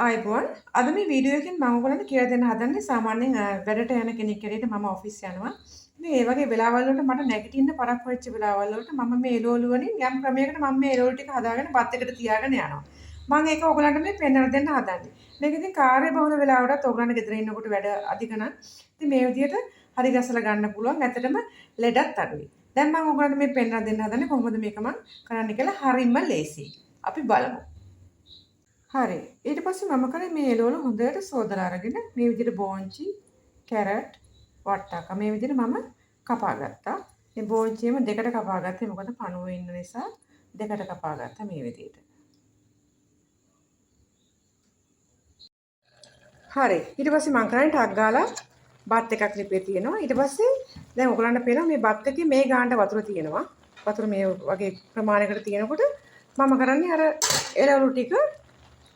ආයුබෝවන්. අද මේ වීඩියෝ එකෙන් මම ඔයගොල්ලන්ට කියලා දෙන්න හදන්නේ සාමාන්‍යයෙන් වැඩට යන කෙනෙක් හැටියට මම ඔෆිස් යනවා. ඉතින් ඒ වගේ වෙලාවල් වලට මට නැගිටින්න පරක්කු වෙච්ච වෙලාවල් වලට මම මේ එළවලු වලින් යම් ක්‍රමයකට මම මේ එළවලු ටික හදාගෙන බත් එකට තියාගෙන යනවා. මම ඒක ඔයගොල්ලන්ට මේ පෙන්වලා දෙන්න හදන්නේ. මේක ඉතින් කාර්යබහුල වෙලාවටත් ඔයගොල්ලන්ට ගෙදර ඉන්නකොට වැඩ අධික නම් ඉතින් මේ විදිහට හරි ගසලා ගන්න පුළුවන්. ඇත්තටම ලෙඩත් අඩුයි. දැන් මම ඔයගොල්ලන්ට මේ පෙන්වලා දෙන්න හදන්නේ කොහොමද මේක මම කරන්න කියලා. හරිම ලේසියි. අපි බලමු. හරි. ඊට පස්සේ මම කරේ මේ එළවලු හොඳට සෝදලා අරගෙන මේ විදිහට බෝංචි, කැරට්, වට්ටක්ක මේ විදිහට මම කපා ගත්තා. මේ බෝංචියම දෙකට කපා ගත්තේ මොකද පණුව ඉන්න නිසා දෙකට කපා ගත්තා මේ විදිහට. හරි. ඊට පස්සේ මම කරන්නේ ටක් ගාලා බත් එකක් ලිපේ තියෙනවා. ඊට පස්සේ දැන් ඔයගොල්ලන්ට පේනවා මේ බත් එකේ මේ ගානට වතුර තියෙනවා. වතුර මේ වගේ ප්‍රමාණයකට තියෙනකොට මම කරන්නේ අර එළවලු ටික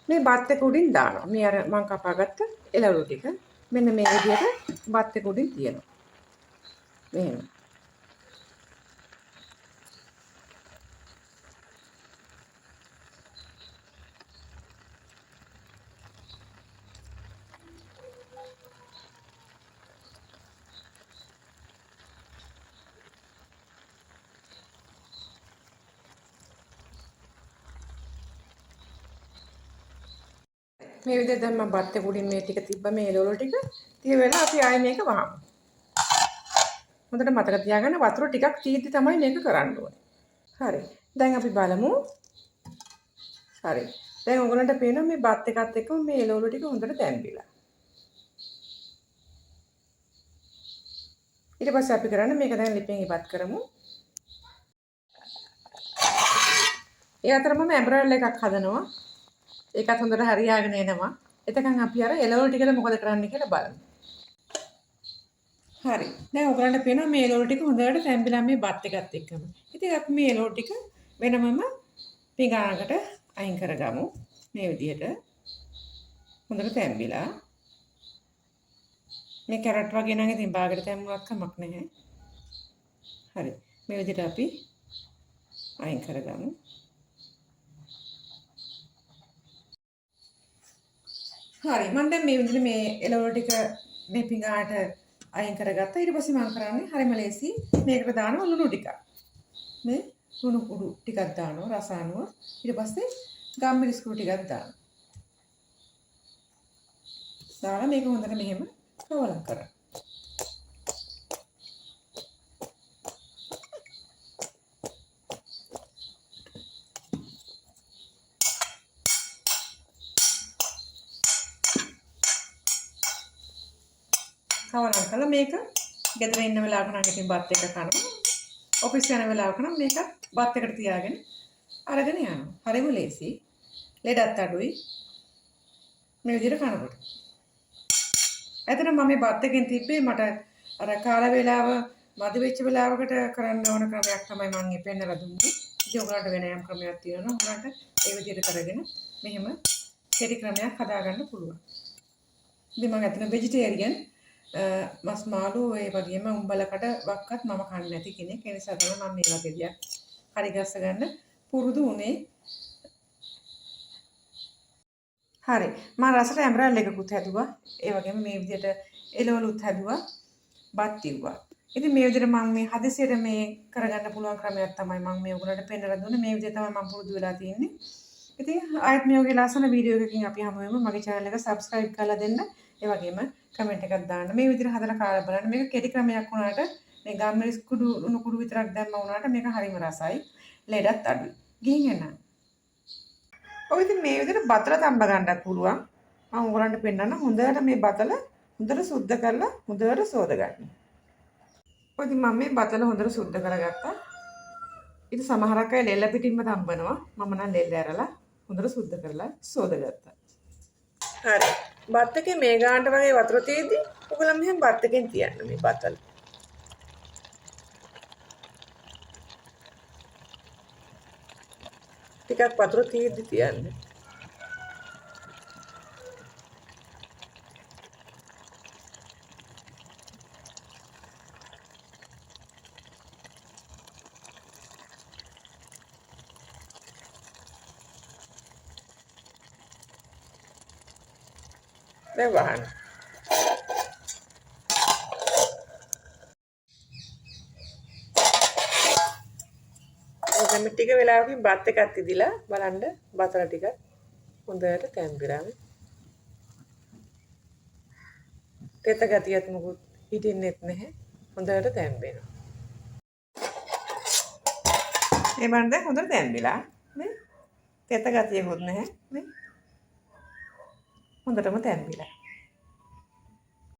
මේ බත් එක උඩින් දානවා. මේ අර මං කපාගත්ත එළවලු ටික මෙන්න මේ විදිහට බත් එක උඩින් තියෙනවා. මෙහෙම. මේ විදිහට දැන් මම බත් එක උඩින් මේ ටික තිබ්බ මේ එළවලු ටික තිය වෙලා අපි ආයෙ මේක වහමු. හොඳට මතක තියාගන්න වතුර ටිකක් තීද්දි තමයි මේක කරන්න ඕනේ. හරි. දැන් අපි බලමු. හරි. දැන් ඔයගොල්ලන්ට පේනවා මේ බත් එකත් එක්කම මේ එළවලු ටික හොඳට තැම්බිලා. ඊට පස්සේ අපි කරන්නේ මේක දැන් ලිපෙන් ඉවත් කරමු. ඒ අතර මම ඇම්බ්‍රෙලා එකක් හදනවා. ඒකත් හොඳට හරියාගෙන එනවා. එතකන් අපි අර එළවලු ටිකද මොකද කරන්න කියලා බලමු. හරි. දැන් ඔයගොල්ලන්ට පේනවා මේ එළවලු ටික හොඳට තැම්බිලා මේ බත් එකත් එක්කම. ඉතින් අපි මේ එළවලු ටික වෙනමම පිඟානකට අයින් කරගමු. මේ විදිහට හොඳට තැම්බිලා. මේ කැරට් වගේ නම් ඉතින් බාගෙට තැම්බුවත් කමක් නැහැ. හරි. මේ විදිහට අපි අයින් කරගමු. හරි. මම දැන් මේ විදිහට මේ එළවලු ටික මේ පිඟාට අයින් කරගත්තා. ඊට පස්සේ මම කරන්නේ හරිම ලේසි. මේකට දානවා ලුණු ටිකක්. මේ ලුණු කුඩු ටිකක් දානවා රස අනුව. ඊට පස්සේ ගම්මිරිස් කුඩු ටිකක් දානවා. දාලා මේක හොඳට මෙහෙම කවලම් කරන්න. කවලම් කරලා මේක ගෙදර ඉන්න වෙලාවක නම් ඉතින් බත් එක කනවා. ඔෆිස් යන වෙලාවක නම් මේක බත් එකට තියාගෙන අරගෙන යනවා. හරිම ලේසි. ලෙඩත් අඩුයි. මේ විදිහට කනකොට. ඇත්තටම මම මේ බත් එකෙන් තිබ්බේ මට අර කාල වේලාව මදි වෙච්ච වෙලාවකට කරන්න ඕන ක්‍රමයක් තමයි මම මේ පෙන්නලා දුන්නේ. ඉතින් ඔයගොල්ලන්ට වෙන යම් ක්‍රමයක් තියෙනවා නම් ඔයගොල්ලන්ට ඒ විදිහට කරගෙන මෙහෙම කෙටි ක්‍රමයක් හදාගන්න පුළුවන්. ඉතින් මම ඇත්තටම වෙජිටේරියන් මස් මාළු ඒ වගේම උඹලකට වක්වත් මම කන්නේ නැති කෙනෙක්. ඒ නිසා තමයි මම මේ වගේ දෙයක් හරි ගස්ස ගන්න පුරුදු වුණේ. හරි. මම රසට ඇම්බ්‍රෙලා එකකුත් හැදුවා. ඒ වගේම මේ විදිහට එළවලුත් හැදුවා. බත් තිව්වා. ඉතින් මේ විදිහට මම මේ හදිසියට මේ කරගන්න පුළුවන් ක්‍රමයක් තමයි මම මේ ඔයගොල්ලන්ට පෙන්නලා දුන්නේ. මේ විදිහට තමයි මම පුරුදු වෙලා තියෙන්නේ. ඉතින් ආයෙත් මේ වගේ ලස්සන වීඩියෝ එකකින් අපි හමු වෙමු. මගේ channel එක subscribe කරලා දෙන්න. ඒ වගේම කමෙන්ට් එකක් දාන්න. මේ විදිහට හදලා කාලා බලන්න. මේක කෙටි ක්‍රමයක් වුණාට මේ ගම්මිරිස් කුඩු ලුණු කුඩු විතරක් දැම්ම වුණාට මේක හරිම රසයි. ලෙඩත් අඩුයි. ගිහින් එන්න. ඔය ඉතින් මේ විදිහට බතල තම්බ ගන්නත් පුළුවන්. මම ඔයගොල්ලන්ට පෙන්නන්න හොඳට මේ බතල හොඳට සුද්ධ කරලා හොඳට සෝද ගන්න. ඔය ඉතින් මම මේ බතල හොඳට සුද්ධ කරගත්තා. ඉතින් සමහරක් අය ලෙල්ල පිටින්ම තම්බනවා. මම නම් ලෙල්ල ඇරලා හොඳට සුද්ධ කරලා සෝදගත්තා. හරි. බත් එකේ මේ ගානට වගේ වතුර තියෙද්දි ඔයගොල්ලෝ මෙහෙම බත් එකෙන් තියන්න මේ බතල. ටිකක් වතුර තියෙද්දි තියන්න. දැන් වහන්න. දැන් මේ ටික වෙලාවකින් බත් එකක් ඉදිලා බලන්න බතල ටිකත් හොඳට තැම්බිලා. තෙත ගතියත් මොකුත් හිටින්නෙත් නැහැ. හොඳට තැම්බෙනවා. මේ බලන්න දැන් හොඳට තැම්බිලා නේ. තෙත ගතියකුත් නැහැ නේ. හොඳටම තැම්බිලා.